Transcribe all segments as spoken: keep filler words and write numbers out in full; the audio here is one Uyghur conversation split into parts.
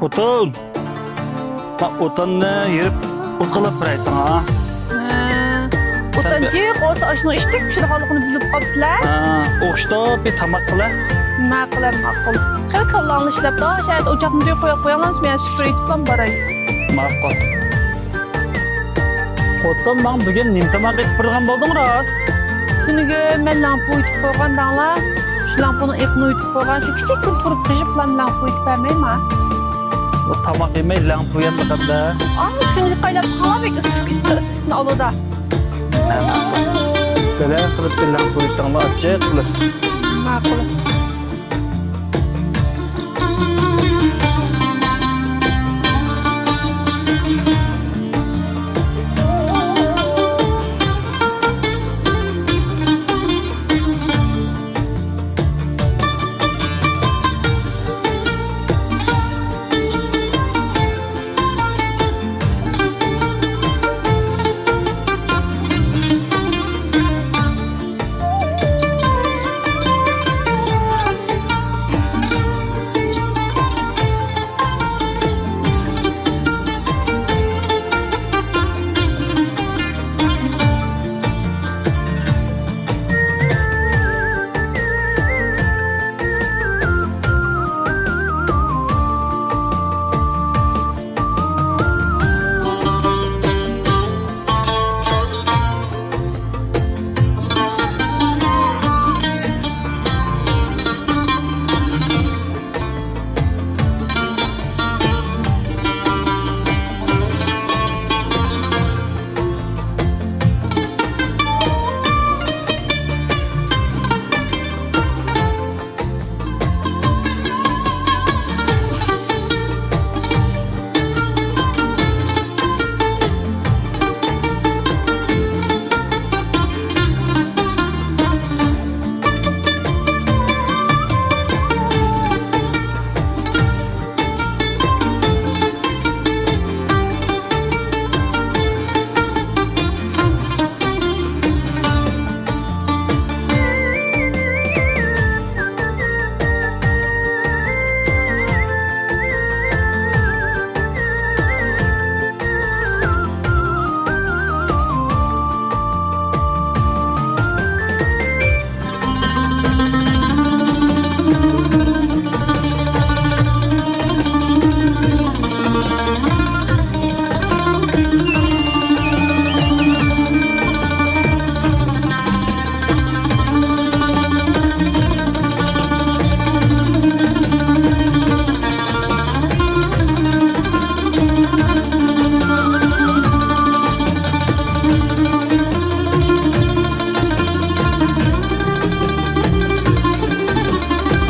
خوتۇن، ما ئوتۇننى يېرىپ ئوت قىلىپ بېرەي ساڭا. ھە. ئوتۇن جىق بولسا ئاشۇنىڭ ئىشتەك پىشىدىغانلىقىنى بىلىپ قاپسىلەر. ھە، ئوخشىتىپ بىر تاماق قىلە. ماقۇل، ماقۇل. خېلى كاللاڭنى ئىشلەپ، شۇ يەردە ئوچاقنى قويۇپ قويۇڭلار، مەن سۈپۈرۈپ ئېلىپ باراي. ماقۇل. خوتۇن، ماڭا بۈگۈن نېمە تاماق ئېتىپ بېرىدىغان بولدۇڭ راست؟ تۈنۈگۈن مەن لەڭپۇ ئېتىپ قويغان دەڭلا. شۇ لەڭپۇنىڭ ئېقىنى ئېتىپ قويغان، شۇ كىچىك بىر تۇرۇپ پىژىپلا لەڭپۇ ئېتىپ بەرمەيما؟ بۇ تاماق يېمەي لەڭپۇ يەپ بېقىڭدا. ئاڭ كۆڭۈل قايناپ قالا بەك ئىسسىق، ئىسسىقنى ئالىدا. دەلە قىلىپ بىر لەڭپۇ ئېتىڭلا ئاچچىق قىلىپ. ماقۇل.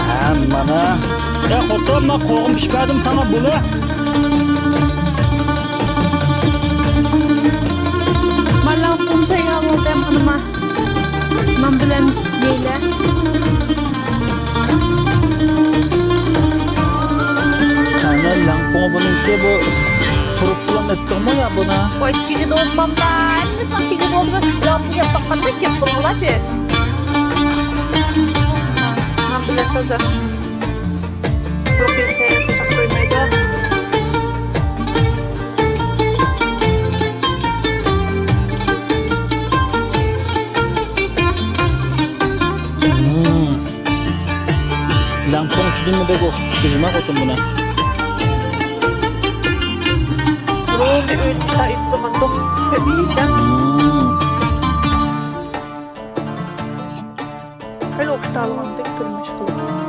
ھە، مانا. يا خوتۇن، مەن قوغۇن پىشىپ بەردىم ساڭا، بولە. مانا قۇم تەييارلىدىم، خانىما. نان بىلەن يەيلى. قەنە لەڭپۇڭى بۇنىڭكى بۇ تۇرۇپ بىلەن ئېتىڭمۇ يا بۇنى؟ ۋاي، تېگىدە بولمامدا، ھەممىسىنىڭ تېگىدە بولدى. لەڭپۇڭ يەپ باققاندا گەپ بولغىلا بىر. نان بىلەن تازا. قۇرۇق يەپ تەييار قىلساق قويمايدۇ. لەڭپۇڭ ئىچىدىنمۇ بەك ئوخشىتىپ چىقىرىمەن خوتۇن بۇنى. بۇنى ئۆيدە تەييار قىلغان تېببىي. خېلى ئوخشىتالىغاندەك تۇرمۇش قىلىپ.